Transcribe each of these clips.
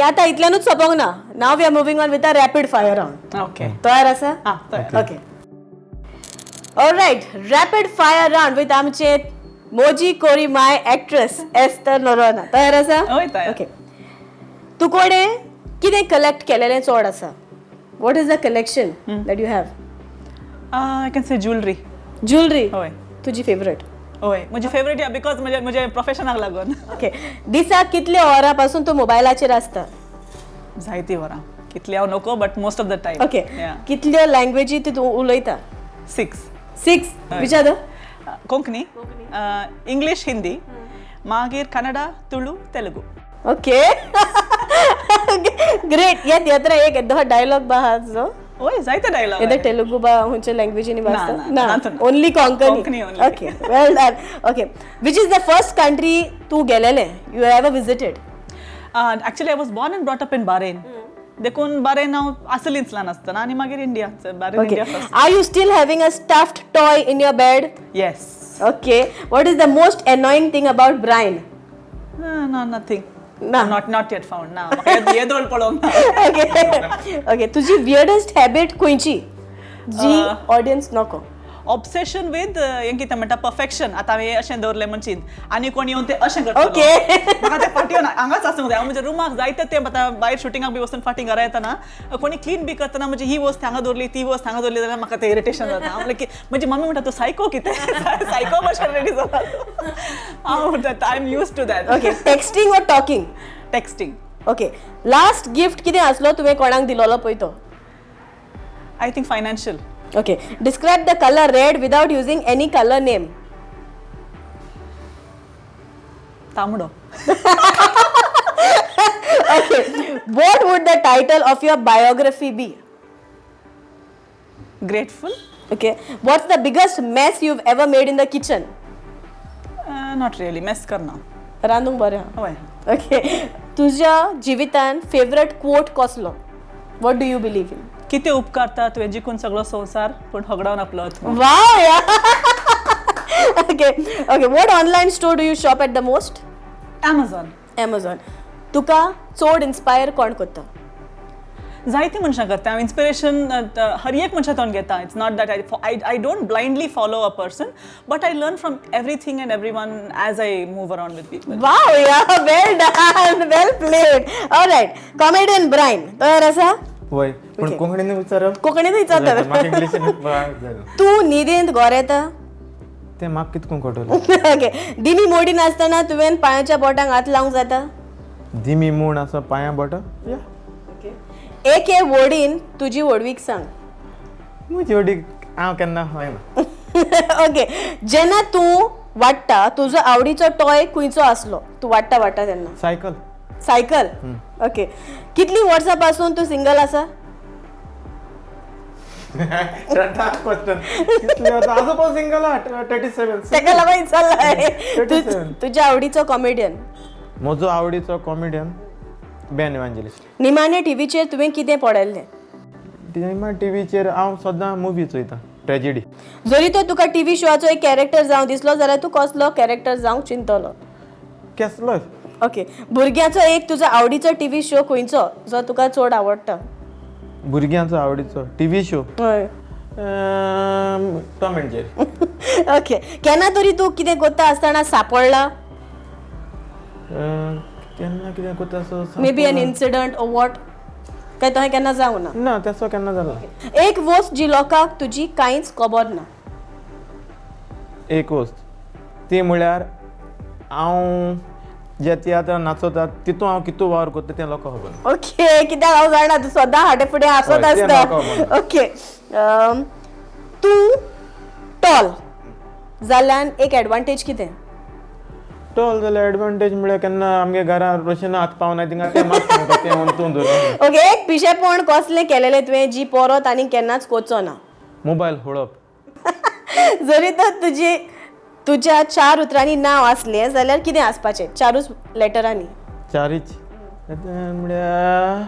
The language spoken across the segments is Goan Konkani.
आतां इतल्यानूच सोंपोंक ना. Now we are moving on with a rapid fire round. Okay. तयार आसा? हा, तयार. Okay, alright, rapid fire round with आमचे मोजी कोरी my actress Esther Noronha. तयार आसा? हय, तयार. ओके, तूं कोणे कितें कलेक्ट केलेलें चड आसा? What is the collection that you have? I can say jewellery. Jewellery? हय. तुजी फेवरेट? हय, म्हजी फेवरेट या because म्हजे म्हजे प्रोफेशनाक लागून. ओके, दिसाक कितले वरां पासून तूं मोबायलाचेर आसता? जायती वरां, कितली हांव नको, but most of the time. Okay, कितल्यो लँग्वेजी तूं उलयता? 6. 6? हय. विचार. कोंकणी, इंग्लीश, हिंदी, मागीर कन्नडा, तुळू, तेलुगू. Okay, great. या तियात्रा एक येदो डायलॉग बा आहा जो. हय, जायते डायलॉग. येदो तेलुगू बा खंयच्या लँग्वेजीनी ना, आसता? ना, ना. Only Konkani? Konkani only. Okay, well done. Okay, which is the first country तूं गेलेलें, you ever visited? Actually I was born and brought up in Bahrain, देखून बारेन हांव आसलीच ल्हान आसतना आनी मागीर India. Bahrain, okay India first. Are you still having a stuffed toy in your bed? Yes. Okay, what is the most annoying thing about Brian? ना, नथींग. ना. Not yet found ना. म्हाका येदोळ पळोवंक ना. ओके ओके, तुजी वियर्डस्ट हॅबिट खंयची जी ऑडियन्स नको? ऑब्सेशन विथ हें कितें म्हणटा, परफेक्शन. आतां हांवें अशें दवरलें म्हणशीत आनी कोण येवन ते अशें करतलो. म्हाका ते फाटी येवन हांगाच आसूंक जाय. हांव म्हज्या रुमाक जायते ते आतां भायर शुटिंगाक बी वचून फाटीं घरा येतना कोणी क्लीन बी करतना म्हजी ही वस्त हांगा दवरली, ती वस्त हांगा दवरली जाल्यार म्हाका तें इरिटेशन जाता. हांव म्हणलें की म्हजी मम्मी म्हणटा तूं सायको कितें, सायको भशेन रेडी जाला. हांव म्हणटा I am used to that. Okay, texting or talking? Texting. Okay, last gift कितें आसलो तुवें कोणाक दिलोलो पळय तो? I think financial. Okay, describe the colour red without using any colour name. तांबडो. Okay, what would the title of your biography be? Grateful. Okay, what's the biggest mess you've ever made in the kitchen? Not really mess करना. रांदूंक बरें आहा. हय. ओके, तुज्या जिवितान फेवरेट क्वोट कसलो? What do you believe in? कितें उपकारता तुवें जिखून सगळो संवसार पूण होगडावन आपलो आत्मो. वाव या. Okay okay, what online store do you shop at the most? Amazon. Amazon. तुका चड इन्स्पायर कोण करता? जायतीं मनशां करता. हांव इन्स्पिरेशन हर एक मनशा तोंड घेता. It's not that I don't blindly follow a person, but I learn from everything and every one as I move around with people. Wow yeah, well done, well played. Alright, comedian Brian, तयार आसा? वय, पूण Okay. कोंकणीन विचारप? कोंकणीन विचारता. म्हाका इंग्लिशीन जायना. तूं न्हिदेंत गोर येता? तें म्हाका कितकून कळटलें? ओके, दिमी मोडी नासतना तुवें पांयाच्या बोटांक हात लावंक जाता? दिमी म्हूण आसा पांयां बोटां या. एके वडीन तुजी व्हडवीक सांग. म्हजी वडीक हांव केन्ना वयना. ओके, जेन्ना तूं वाडटा तुजो आवडीचो टॉय खंयचो आसलो, तूं वाडटा वाडटा तेन्ना? सायकल. सायकल. ओके, कितलीं वर्सां पासून तूं सिंगल आसा? क्वेश्चन, कितले वर्सां आजून पण सिंगल आहा? 37. तेका लागून विचारलां. 37. तुज्या आवडीचो कॉमेडियन? म्हजो आवडीचो कॉमेडियन बेन इवांजेलिस्ट. निमाणे टिवीचेर तुवें कितें पळयल्लें? टिवीचेर हांव सदां मुवी चोयता, ट्रेजिडी. जरी तर तुका टिवी शोआचो एक कॅरेक्टर जावं दिसलो जाल्यार तूं कसलो कॅरेक्टर जावंक चिंतलो? केसलोय. ओके, भुरग्यांचो एक तुजो आवडीचो टिवी शो खंयचो जो तुका चड आवडटा? भुरग्यांचो आवडीचो टिवी शो? हय. Tom and Jerry. Okay, केन्ना तरी तूं कितें करता आसतना सापडला? केन्ना कितें करता असो? Maybe an incident or what, काय तशें केन्ना जावं ना? ना, तसो केन्ना जाला. एक वस्त जी लोकांक तुजी कांयच खबर ना? एक वस्त ती म्हळ्यार हांव जे तियात्रान नाचोता तितून हांव कितू वावर करता तें लोकांक खबर ना. ओके, कित्याक हांव जाणा तूं सदां फाटीं फुडें आसत हय, तें आसता. म्हाका खबर ना. ओके, तूं टॉल जाल्यान एक एडवांटेज कितें? टॉल जाल्यार एडवांटेज म्हळ्यार केन्ना आमगे घरा रोशना हात पावना थिंगा तें मात सांगता तें अंतून धरून. ओके, एक पिशेपण कसलें केलेलें तुवें जी परत आनी केन्नाच करचो ना? मोबायल होळप. जरी तर तुजी तुज्या 4 उतरांनी नांव आसलें जाल्यार कितें आसपाचें, 4 लेटरांनी? चारीच म्हळ्यार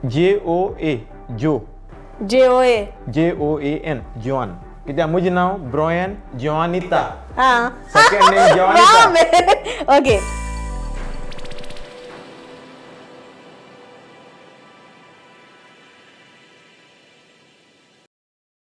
जे ओ ए, जो. जे ओ ए. जे ओ ए एन, जॉन. कित्याक म्हजें नांव ब्रॉयन जॉनिता. आं. Second name Joanita. Okay.